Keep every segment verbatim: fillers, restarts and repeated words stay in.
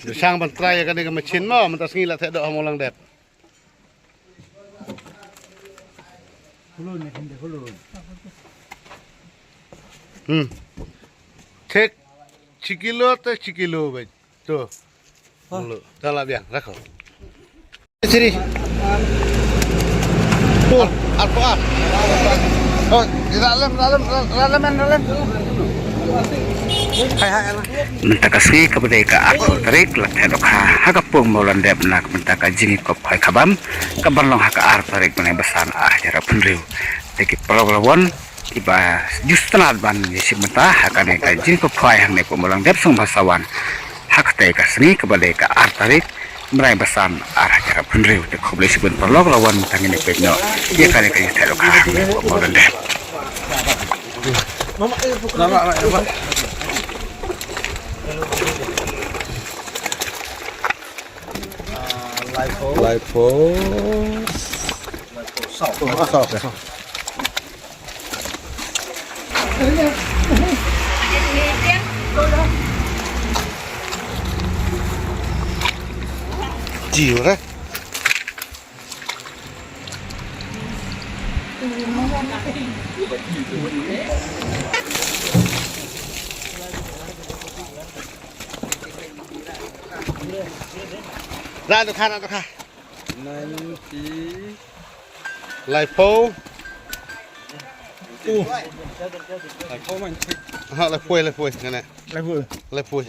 Dei shang ban trai ïa kane ka machine mo, mynta sngi la theh doh ha Mawlangdep. Hmm. Thik shi kilo te shi kilo beit. To. Mulu. Te la biang, rakho. Siri. Pul, arphew ar. Oh, ra lem, ra lem, ra lem, ra lem. Hai, hai, hai. Mynta ka sngi kaba dei ka arphew tarik, la theh dohkha ha ka pung Mawlangdep na ka bynta ka jingïakop khwai khabam kaban long ha ka ar tarik bnai ba san, ar hajar arphew hynriew. Te ki paralok la wan kiba ju sngewtynnat ban ïashim bynta ha kane ka jingïakop khwai hangne pung Mawlangdep, sngewbha sa wan ha katei ka sngi kaba dei ka ar tarik bnai ba san, ar hajar arphew hynriew. Te khublei shibun paralok, la wan tang ïa kane ka jingtheh dohkha hangne pung Mawlangdep. Lai phew. Lai phew. Saw. Saw. Ji re. Ra dohkha, ra dohkha. Ninety. Lai phew. Uh. Lai phew man. Ha, lai phew, lai phew, kane. Lai phew. Lai phew.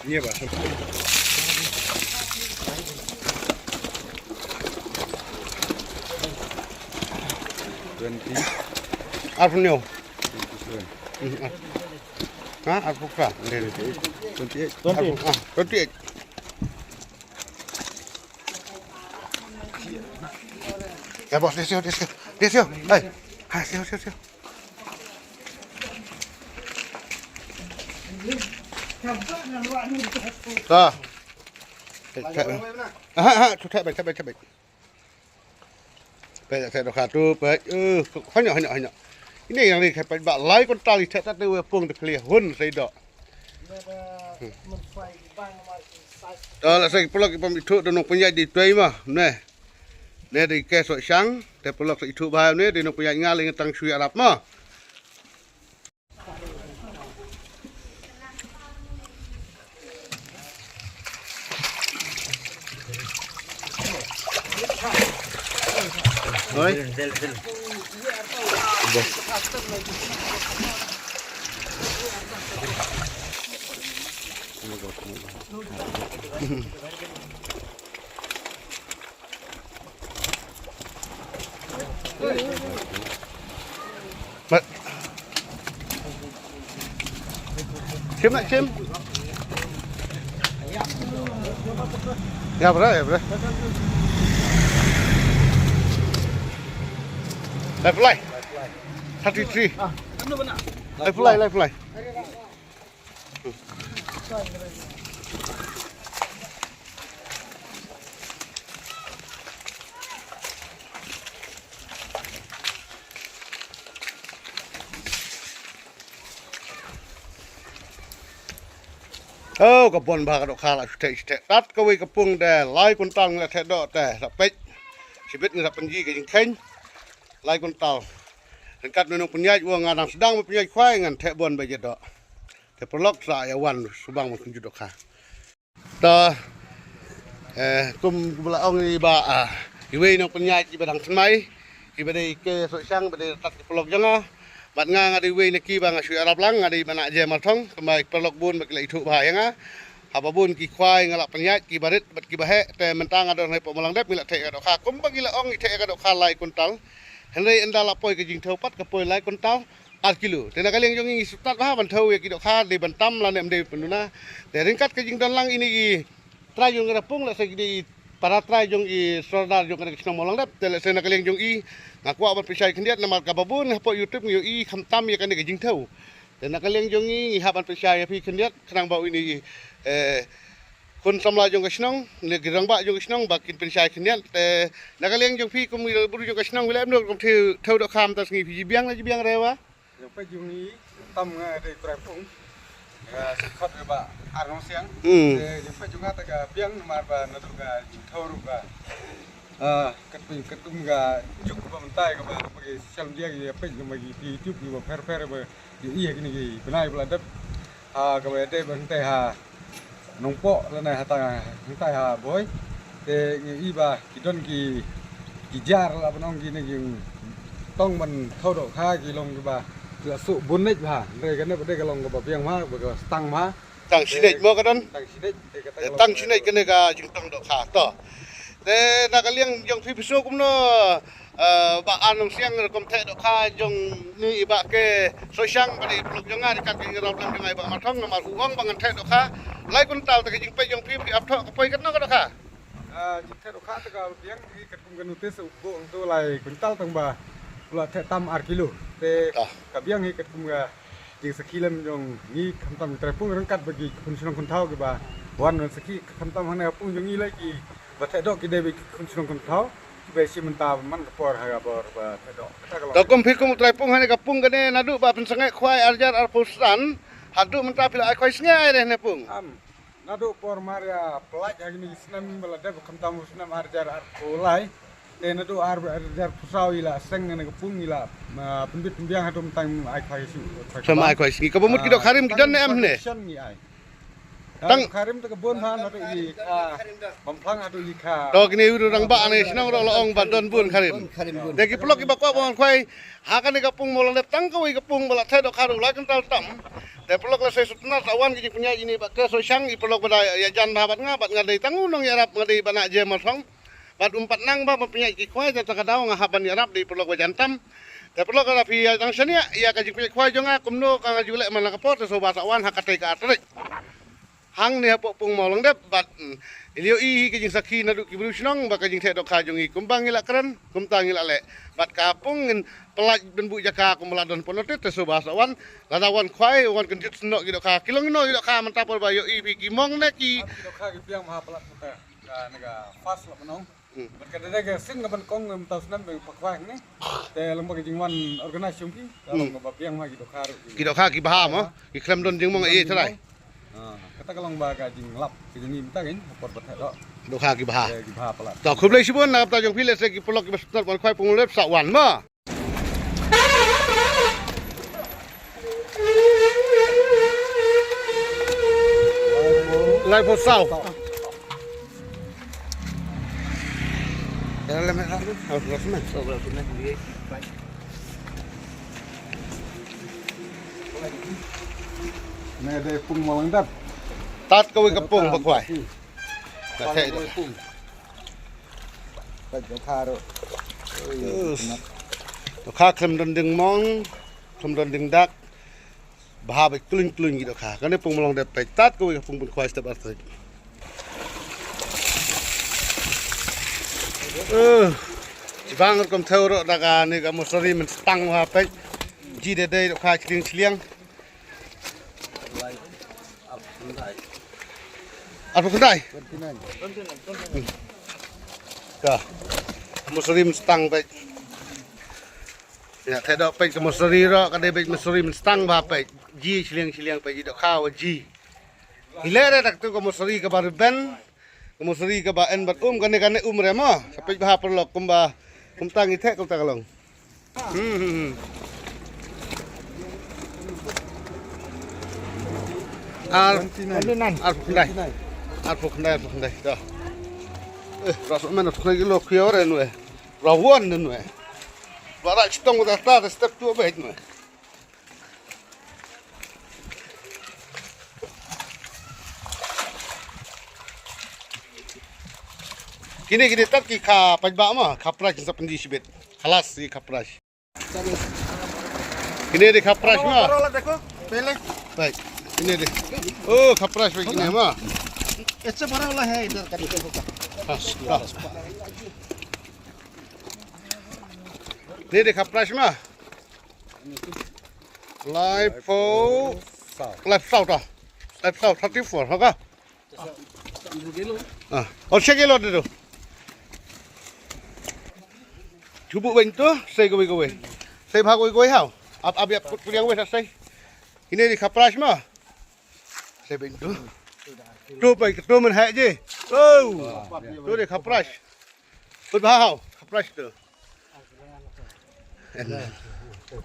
Ni ba. Twenty. Arphew hynñiew. Twenty-seven. Hmm, ar-, ha, arphew phra. Twenty-eight. Twenty-eight. Arphew, ah, twenty-eight. Ya, bos, dia siu, dia siu. Dia siu. Hai. Hai, siu, siu, siu. Ta. Ha, ha, tu theh beit, theh beit, theh beit. Peit, theh dohkha tu, peit. Eh, hynñiew, hynñiew, hynñiew. Ine ïa ri, peit, ba lai kuntal i theh, ta te wei pung te khlieh hun sei doh. Hmm. To, la sa ki paralok ki bym ithuh, da nongpynïaid dei twei ma, ne. Ne dei ke soh shang, te paralok sa ithuh bha ne, dei nongpynïaid, nga lei nga tang shu ïarap ma. Oi. Mat. Shim, shim. Ya, bro, ya, bro. Lai phew lai. Thirty-three. Lai phew lai, lai phew lai. Oh, ka bun bha ka dohkha, la shu theh, shu theh. Tat kawei ka pung te lai kuntal ngi la theh doh te, la peit. Shibit ngi la pynji ka jingkheiñ. Lai kuntal. Ryngkat ngi nongpynïaid, wa nga dang sdang ban pynïaid khwai, ngan theh bun ba ïa doh. Te paralok sa ïa wan shu bang ban kynjut dohkha. Ta, eh, kum, kum ba la ong i ba, ah, iwei nongpynïaid iba dang thymmai, iba dei ke soh shang, iba dei tat ki paralok jong nga. Bad nga, nga dei iwei na ki ba nga shu ïarap lang, nga dei ba na Jem Marthong, kumba ki paralok bun ba ki la ithuh bha ïa nga. Haba bun ki khwai nga la pynïaid, kiba rit bad kiba heh, te mynta nga don hangne pdeng Mawlangdep, ngi la theh ïa ka dohkha. Kumba ngi la ong, ngi theh ïa ka dohkha lai kuntal. Hynrei ynda la poi ka jingthew pat, ka poi lai kuntal ar kilo. Te na ka liang jong ngi, ngi sngewtynnat bha ban thew ïa ki dohkha, dei ban tam lane ym dei ban duna. Te ryngkat ka jingdon lang ine i trai jong ka pung, lehse ki dei i para trai jong i sordar jong ka shnong Mawlangdep. Te lehse na ka liang jong i, nga kwah ban pynshai khyndiat namar kaba bun hapoh YouTube ngi ïohi khamtam ïa kane ka jingthew. Te na ka liang jong i, ngi hap ban pynshai ïa phi khyndiat khnang ba ine i, eh, khun samla jong ka shnong, ne ki rangbah jong ka shnong ba kin pynshai khyndiat. Te na ka liang jong phi kum i bru jong ka shnong, phi la ïoh kum thew, thew dohkha mynta sngi, phi ju biang la ju biang re wa? Jong phi jong i, tam nga dei trai pung. Ka sngewkhot ka ba ar nong siang. Hmm. Te jingpeit jong nga te ka biang namar ba naduh ka jingthaw ruh ka. Ah, katkum, katkum ka juk kaba mynta kaba ki social media ki peit, kaba ki YouTube kiba pher pher ba ïohi ha kine ki bnai ba la dep. Ha kaba ïadei ba hangtai ha Nongpoh lane ha ta hangtai ha Bhoi. Te ngi ïohi ba ki don ki, ki jar la ban ong kine ki tong ban thaw dohkha ki long kiba ki la suk bun leit bha. Hynrei kane ba dei ka long kaba biang bha, ba ka stang bha. Tang shi leit mo ka don? Tang shi leit, te kata ka long, tang shi leit kane ka jingtong dohkha to. Te na ka liang jong phi phi sngew kumno, eh, Bah Ar Nong Siang, rukom theh dohkha jong ngi i Bah K. Soishang bad i paralok jong nga, ryngkat ka jingïarap lem jong nga i Bah Mathong, namar u ong ba ngan theh dohkha lai kuntal, te ka jingpeit jong phi, phi ap thoh ka poi katno ka dohkha? Ah, jingtheh dohkha te ka biang hi katkum ka notice u buh hangto lai kuntal tang ba u la theh tam ar kilo. Te ka biang hi katkum ka jingsakhi lem jong ngi khamtam ki trai pung ryngkat bad ki khun shnong khun thaw kiba wan ban sakhi, khamtam hangne ha pung jong ngi lei kiba theh doh ki dei bad ki khun shnong khun thaw kiba ïashim bynta man ka por ha ka bor ba theh doh. Kata ka long. To kum phi kum u trai pung hangne ka pung kane naduh ba pynsangeh khwai arhajar arphew san haduh mynta phi la ai khwai sngi ai re hangne pung? Am. Naduh por mar ïa pynlait ha kine ki snem ba la dep, khamtam u snem arhajar arphew lai. Te naduh arhajar arphew saw i la seng kane ka pung, i la, ah, pynbit pynbiang haduh mynta ngim ai khwai shuh. Shuh ma ai khwai sngi. Kaba mut ki dohkha rim ki don ne em ne? Tang dohkha rim te ka bun ha naduh i kha Bamphlang haduh i kha. To kine u rangbah ne shnong ruh la ong ba don bun kha rim. Te ki paralok kiba kwah ban wan khwai ha kane ka pung Mawlong Dep, tang kawei ka pung ba la theh dohkha ruh lai kuntal tam. Te paralok lehse sngewtynnat sa wan ki jingpynïaid ïa i Bah K. Soishang, i paralok ba da ïajan bha bad nga, bad nga dei tang u nongïarap, nga dei i Bah Nah Jem Mathong. Bad um pat nang bha ban pynïaid ki khwai, te kata ka daw nga hap ban ïarap da i paralok ba jan tam. Te paralok lada phi ïa dang shaniah ïa ka jingpynïaid khwai jong nga kumno ka nga ju leh man la ka por, te sngewbha sa wan ha katei ka ar tarik. Hangne hapoh pung Mawlong Dep bad, mm, i la ïohi hi ka jingsakhi naduh ki briew shnong ba ka jingtheh dohkha jong ngi kumba ngi la kren kumta ngi la leh. Bad ka pung ngin pynlait ban buh jaka kumba la don pynnotit, te sngewbha sa wan, lada wan khwai wan kynjut snoh ki dohkha. Ki long kino ki dohkha mynta por ba ïohi phi, ki mong ne ki? Ki dohkha ki biang bha palat mynta. Ka ne ka fast la mynta. Hmm. Bad ka dei ka sien ka ban kong mynta u snem ba ngi pynkhwai hangne. Te long ba ka jingwan organize jong ki, ka long ba biang ma ki dohkha ruh. Ki dohkha ki bha mo, ki khlem don jingmong ei tharai. Ah, kata ka long ba ka jinglap ka jong ngi mynta ka por ba theh doh. Dohkha ki bha. Ki bha palat. To khublei shibun na ka bynta jong phi, lehse ki paralok kiba sngewtynnat ban khwai pung Mawlong Dep sa wan mo. Laiphew saw. Ne dei pung Mawlong Dep. Tad kawei ka pung ba khwai. Ka theh doh. Pung. Ka dohkha ruh. Dohkha khlem don ding mong, khlem don ding dak. Bha bha, klun klun ki dohkha. Kane pung Mawlong Dep, peit tad kawei ka pung pynkhwai step artrik. Eh, jibang rukom thew ruh da kane ka mosari mynstang bha, peit. Ji dei dei dohkha chliang chliang. Arphew khyndai. Ka mosari mynstang, peit. Ïa, theh doh, peit ka mosari ruh ka dei beit mosari mynstang bha, peit. Ji chliang chliang, peit, ji dohkha wa ji. Hi leh re dak tu ka mosari kaba rben. Ka mosari kaba en bad um, kane kane um re mo. Sa peit bha paralok kumba kumta ngi theh kumta ka long. Hmm, hmm, hmm. Ar, twenty-nine. Arphew khyndai. Arphew khyndai, arphew khyndai. Da. Eh, ras men arphew khyndai kilo khia re nwe. Rawan nwe. Ba ra chitong da ta step tu beit nwe. Kine kine tad ki kha paidbah ma, kha price sa pynji shibit. Khalas ki kha price. Kine de kha price ma. Baro la dekho, pehle. Right. Kine de. Oh, kha price kine ma. Isse baro la hai idhar ka dekho ka. Kine de kha price ma. Laiphew. Laiphew saw ta. Laiphew saw, thirty-four, ha ka? Ah, oh, shi kilo de tu. Chubu wen tu, sei kawei kawei. Sei bha kawei kawei hau. Ap, ap, ap, put, put yang kawei sa sei. Kine de kha price ma. Te beng tu. Tu pai tu mynheh ji. Oh. Tu de khapras. Tu ba hau khapras tu. En.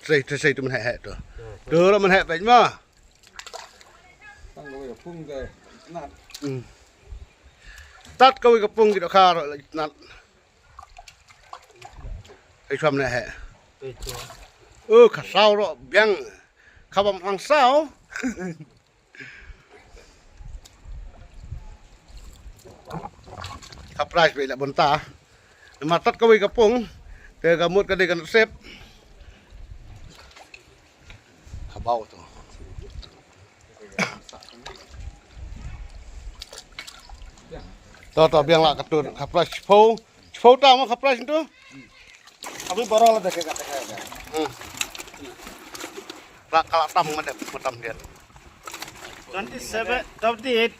Sei tu sei tu mynheh tu. Tu ro mynheh beng ma. Tang kawei ka pung ka nat. Hmm. Tat kawei ka pung ki dohkha ro la nat. Ai chwam ne he. Oh, ka saw ro biang. Ka bam hang saw. Ka price be la bonta. Ma tat kawei ka pung. Te ka mut ka dei ka sep. Ka bau tu. To to biang la ka tu ka price chipau. Chipau ta ma ka price tu. Abi baroh la deke ka deke. Hmm. La ka la tam ma dep ma tam dia. Twenty seven, twenty eight.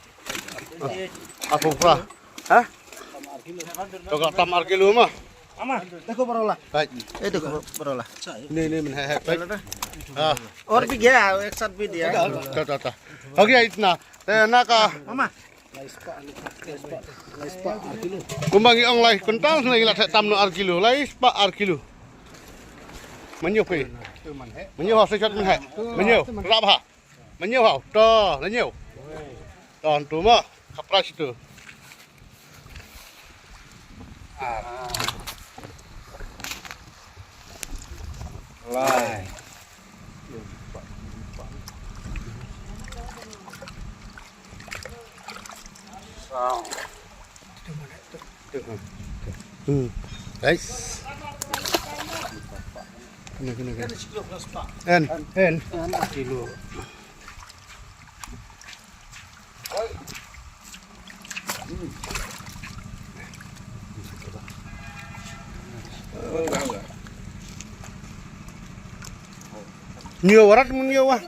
Aku pra. Ha? To ka tam ar kilo ma. Ama, deko baroh la. Hai. Eh, deko baroh la. Ni ni mynheh hai. Ha. Aur bhi gaya, ek saath bhi diya. Ta ta ta. Ho gaya itna. Te na ka. Mama. Kumba ngi ong lai kuntal na ngi la theh tam noh ar kilo, lai spah ar kilo. Mynñiew phi. Mynñiew ha, sa shot mynheh. Mynñiew, rap ha. Mynñiew ha, to, mynñiew. To, tu ma, ka price tu. Lai. Hmm. Guys. Kena, kena, kena. En, en. Kilo. Ñiew warat mun ñiew wa.